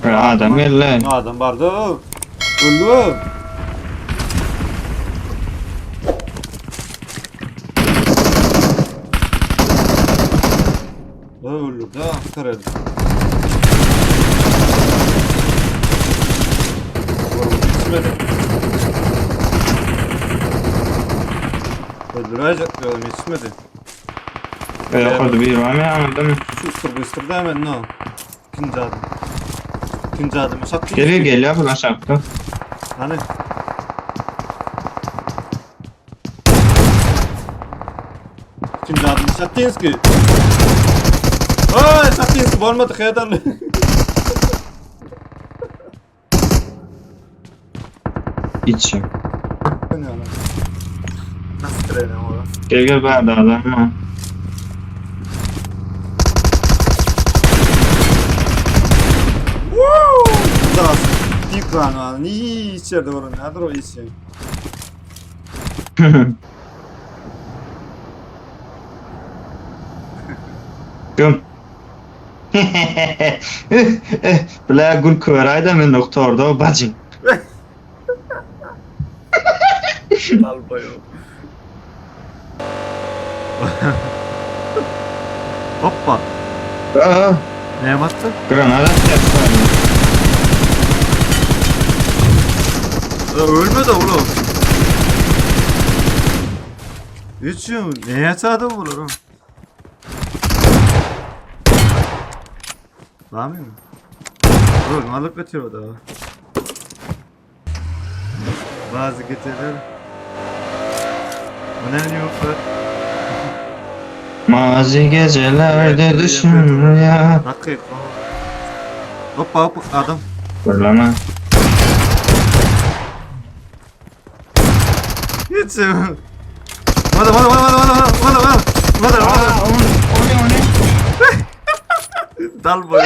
Bir adam geldi. Adam bardy. Öldü. Öldü da kırıldı. Yetişmedi. Öldürecek diyorum yetişmedi. Öyle bir var mı anladın mı? Şu ısır da hemen no. İkinci adım. İkinci adım. Şak Geliyor geliyor bu aşağıda. Hani? İkinci adım. Şatinski. Oy Şatinski bolmadı heyedanlı. İçim. Nasıl treni o? Gel gel bärde adam var. Woo! Das. Dikran var. Ni içeride var. Nedir o işi? Güm. Bile gül körayda men doktorda bacın. Albayo. Hoppa. Aa, Neye battı? granat atacak. Ya ölmedi oğlum. Hiç yok. Neye çağırdın bunu oğlum? Var mı? Oğlum alıp götürüyor da. Bazı geceler. Bu ne yok? Mazi gecelerde düşün ya. Dakika. Hoppa hoppa adam. Fırlama. Hiç yok. Vada vada vada vada vada vada vada vada vada O ne o ne? Dal boyu.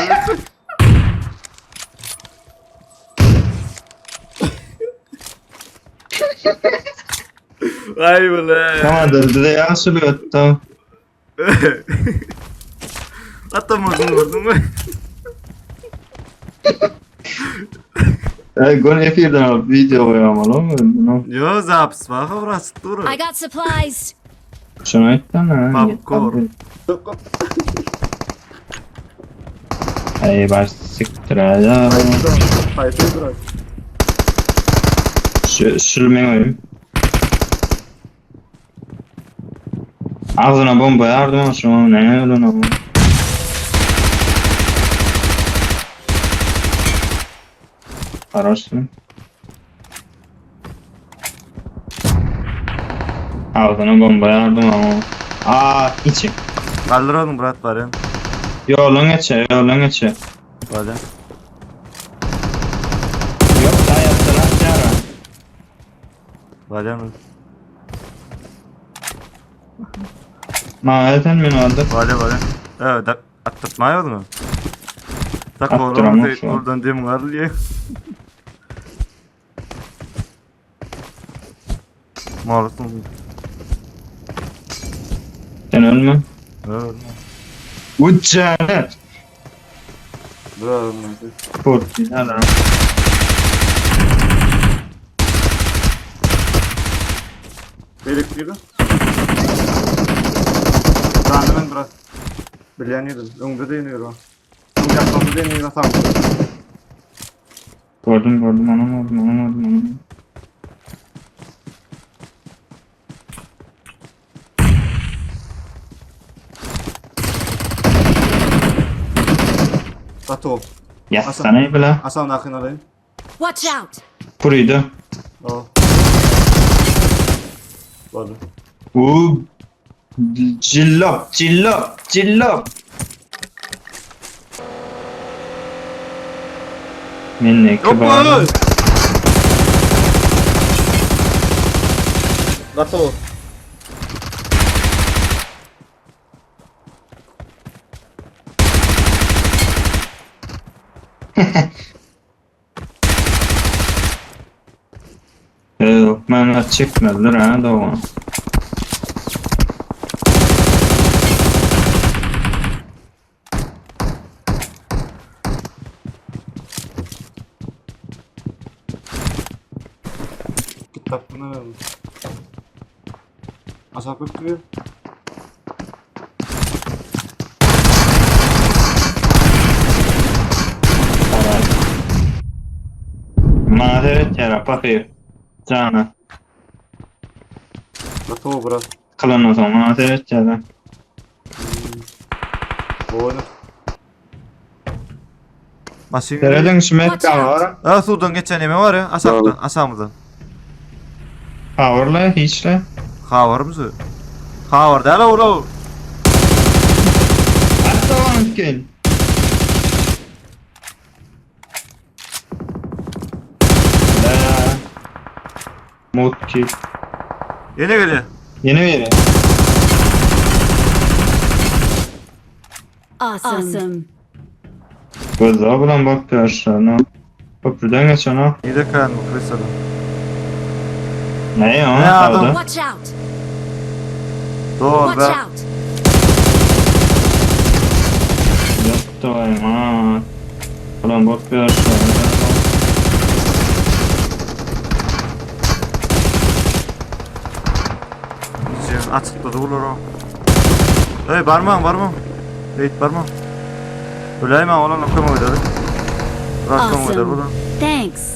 Ay bile. Tamam dedi de ya sülü tamam. Atamadım vurdum mu? Ey gon efirden alıp video koyamalı mı? Bunu Yo zaps var burası dur. I got supplies. şunu aytsana. Popcorn. Ey baş siktir ya. Haydi bırak. Şu sürmeyin oyun. Ağzına bomba yardım olsun. Ne öyle ama. Ararsın. Ağzına bomba yardım ama. Aa içi. Kaldır oğlum Murat bari. Yolun geçe, yolun geçe. Hadi. Yok daha yaptılar yara. Hadi. Maden mi aldı? Hadi hadi. Evet attırtma mu? Tak Attıramam oradan şu an. oradan dem var diye. Maalesef. Sen ölme. Evet. Uçanı. Bravo. Kurt. Alırım. Belik girdi. Randıman biraz. Bilýän ýerim. Öňde de iniyor o. Öň ýakymda da iniyor tam. Gördüm gördüm onu gördüm onu gördüm onu. Gato. Yatsana bile. Asan akın alayım. Watch out! Kuruydu. O. Boldy. U cillop cillop cillop. Men ne Hoppa! kibar. Gato. Yok ben çekmediler ha doğru. Tapdym ben. Aşağı köptü. Maňa seretýär, pahyr. Jana. Gaty brat. Kylandan soň maňa seretýär. Oýna. Maşyn. Serediň şu metgal bar. Ha suwdan geçen neme bar ya? Aşakdan, aşağymyzdan. Powerla hiçle. Habarymyzy. Habar däl ola. Atla gel. La. Mod ki. Ýene gelýär. Ýene biri. Awesome. Awesome. Gözler bilen bakıyor aşağına. Köprüden geçen o. Nide kan bu krisada. Ne o? Ne adam? Sağda. Watch out! Dol Watch be. out! Yaptı ha. Ulan bakıyor aşağına. Içim açıkta durur o. Hey barman barman. Hey barman. Öyleyim ha olan okuma oynadı. Bırakma oynadı Awesome. buradan. Thanks.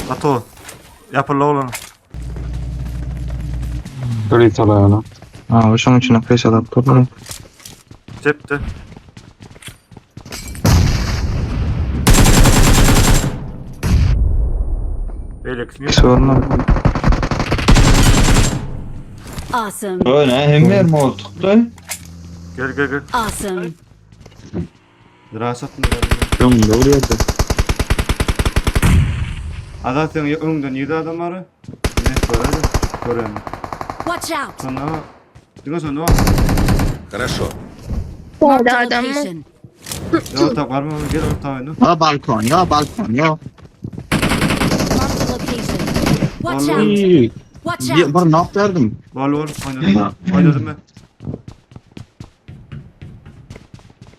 Ato. Yapırla olanı. Kritalarına. Ha, şonuň üçin kreşalap durdu. Cepte. Beylekini Sorma. Awesome. Öyle hem bir moltuktu. Gel gel gel. Awesome. Rahat attın. Öňde urýardy. Azat sen öňden ýedi adam var. Ne göreli? Görelim. Watch out! Sonra Diňe sonda Хорошо. Marked Orada a adam mı? location. Ya ortak var mı? Gel ortak oyna. Ha balkon ya balkon ya. Marked a location. Watch out! Uy, Watch Bir, out! bir knock berdim. Bol bol oynadım. Oynadım ben.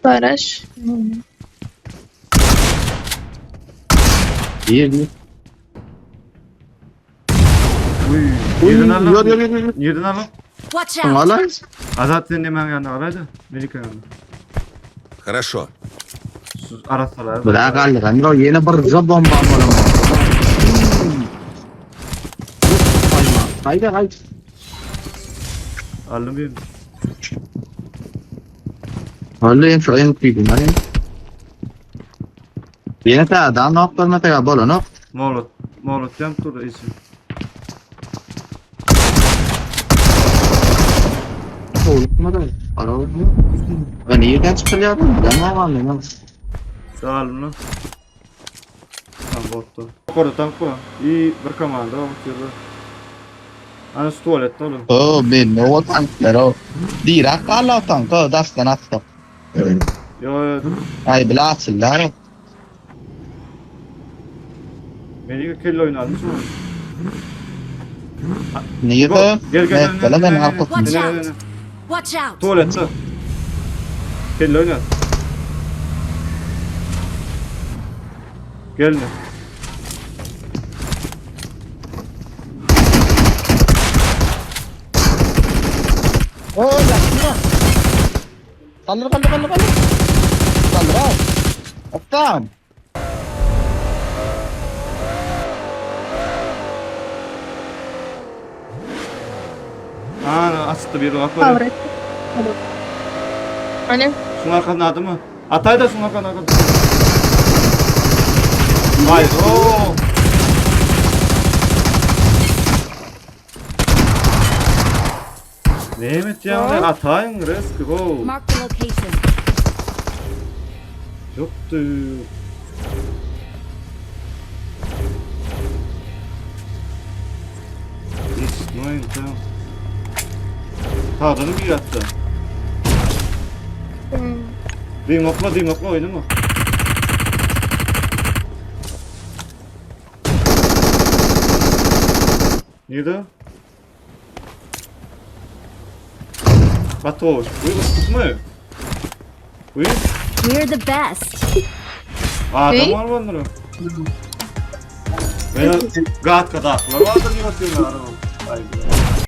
Baraj. Bir bir. Uy. Uy, Yerden al Yor lan. yor yor yor. Yerden al lan. Watch out! Alay. Azat sen hemen yanına alaydı. Melike yanına. Хорошо. Sus arasalar. Bırak aldık. Yo yeni bir zıp bomba alalım. Haydi haydi. Aldım bir. Vallahi şu en büyük hani. Yine ta daha knock bermete ya bol no. Molot. Molot jam turdu isim. Olmadı. Ara oldu. Ben yerden çıkılıyordum. Ben ne var Sağ olun lan. Tam bottu. Orada tank var. İyi bir komanda var. Ana şu tuvalette oğlum. O ben ne o tanklar o. Dirak Allah tankı dastan attı. Yo yo. Ay bila açıllar. Melike kelle oynadı. Niye de? Gel gel. Mesela ben arkasında. Watch out! Watch out! Tuvalette. Kelle oynat. Gel. Oo yaktı. Kaldır kaldır kaldır kaldır. Kaldır al. Aptal. Aa açtı bir bak Power var. etti. Hani? Şunun arkasında adı mı? Atay da şunun arkasında arkasında. Vay ooo. Mehmet ya Atay'ın risk go. Marked a location. Yoktu. Hiç noyum tamam. Sağdanı bir attı. Dıymakla dıymakla oynama. Nerede? Batoş. Uy, tutma. Uy, We're the best. adam Hey. var bunların. Ben gat kadar. Vardır diye bakıyorum araba. Ay be.